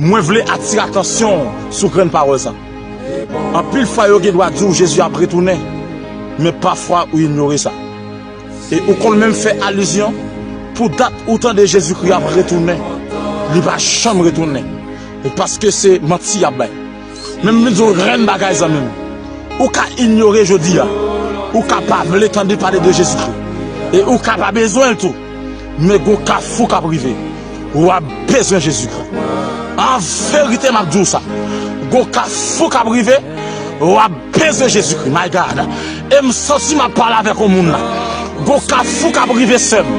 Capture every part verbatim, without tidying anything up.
Mwen vle atire atansyon w sou grenn pawòl sa. Anpil fwa yo gen dwa di w Jezi ap retounen, men pafwa ou inyore sa. E ou konn menm fè alizyon pou dat ou tande Jezikri ap retounen, li pa janm retounen. E paske se manti y ap bay. Men m di w grenn bagay, zanmi m. Ou ka inyore jodi a. Ou ka pa vle tande pale de Jezikri. E ou ka pa bezwen l tou. Men gon kafou k ap rive. W ap bezwen Jezikri. An verite, m ap di w sa. Gon kafou k ap rive. W ap bezwen Jezikri. My God. E m santi m ap pale avèk yon moun la. Gon kafou k ap rive, sè m.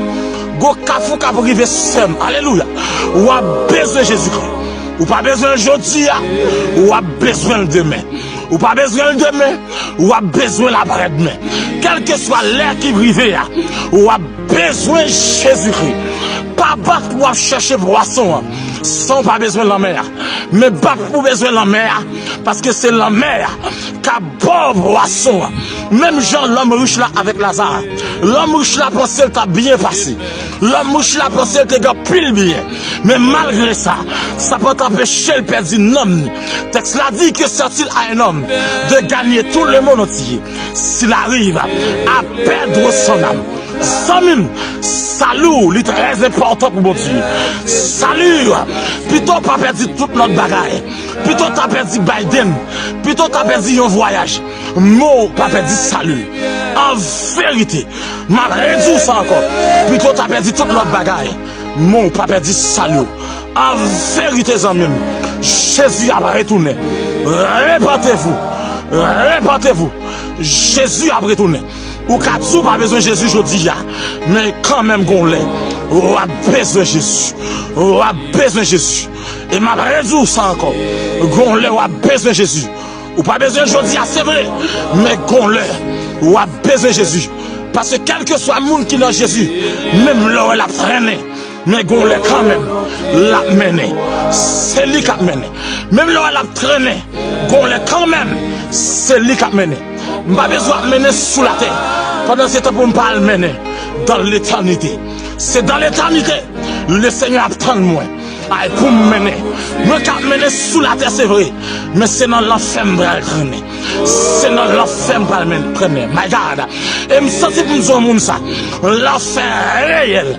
Gon kafou k ap rive, sè m. Alelouya. W ap bezwen Jezikri. Ou pa bezwen l jodi a. W ap bezwen l demen. Ou pa bezwen l demen. W ap bezwen l aprèdmen. Kèlkeswa lè ki rive a, w ap bezwen Jezikri. Pa bat pou w ap chèche pwason an san w pa bezwen lanmè a. Men bat pou w bezwen lanmè a, paske se lanmè a k ap ba w pwason an. Menm jan lòm rich la avèk Laza. Lòm rich la panse l t ap byen pase. Lòm rich la panse l te gen anpil byen. Men malgre sa, sa pa t anpeche l pèdi nanm ni. Tèks la di que sert-il à un homme de gagner tout le monde entier s'il arrive à perdre son âme? Zanmi m, sali w, li trè enpòtan pou Bondye. Sali w, pito w pa pèdi tout lòt bagay. Pito w ta pèdi Biden. Pito w ta pèdi yon vwayaj. Men w pa pèdi sali w. An verite, m ap redi w sa ankò. Pito w ta pèdi tout lòt bagay. Men w pa pèdi sali w. An verite, zanmi m, Jezi ap retounen. Repentez-vous. Repentez-vous. Jezi ap retounen. Ou ka di w pa bezwen Jezi jodi a, men kanmenm gon lè, w ap bezwen Jezi. W ap bezwen Jezi. E m ap redi w sa ankò. Gon lè w ap bezwen Jezi. Ou pa bezwen l jodi a, se vre, men gon lè, w ap bezwen Jezi. Paske kèlkeswa moun ki nan Jezi, menm lè w wè l ap trennen, men gon lè kanmenm, l ap mennen. Se li k ap mennen. Menm lè w wè l ap trennen, gon lè kanmenm, se li k ap mennen. M pa bezwen ap mennen sou latè, pandan se tan pou m pa al mennen dans l'éternité. Se dans l'éternité, Lesenyè ap tann mwen. Ay, pou m mennen. Mwen k ap mennen sou latè, se vre. Men se nan lanfè m pral trennen. Se nan lanfè m pral men-, trennen. My God. E m santi pou m di yon moun sa. Lanfè reyèl.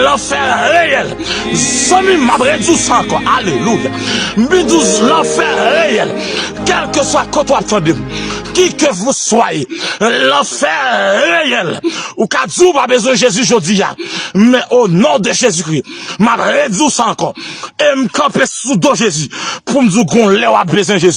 Lanfè reyèl. Zanmi m, m ap redi w sa ankò. Alelouya. M di w lanfè reyèl. Kèlkeswa kote w ap tande m. Qui que vous soyez. Lanfè reyèl. Ou ka di w pa bezwen Jezi jodi a. Men o non de Jezikri, m ap redi w sa ankò. E m kanpe sou do Jezi pou m di w gon lè w ap bezwen Jezi.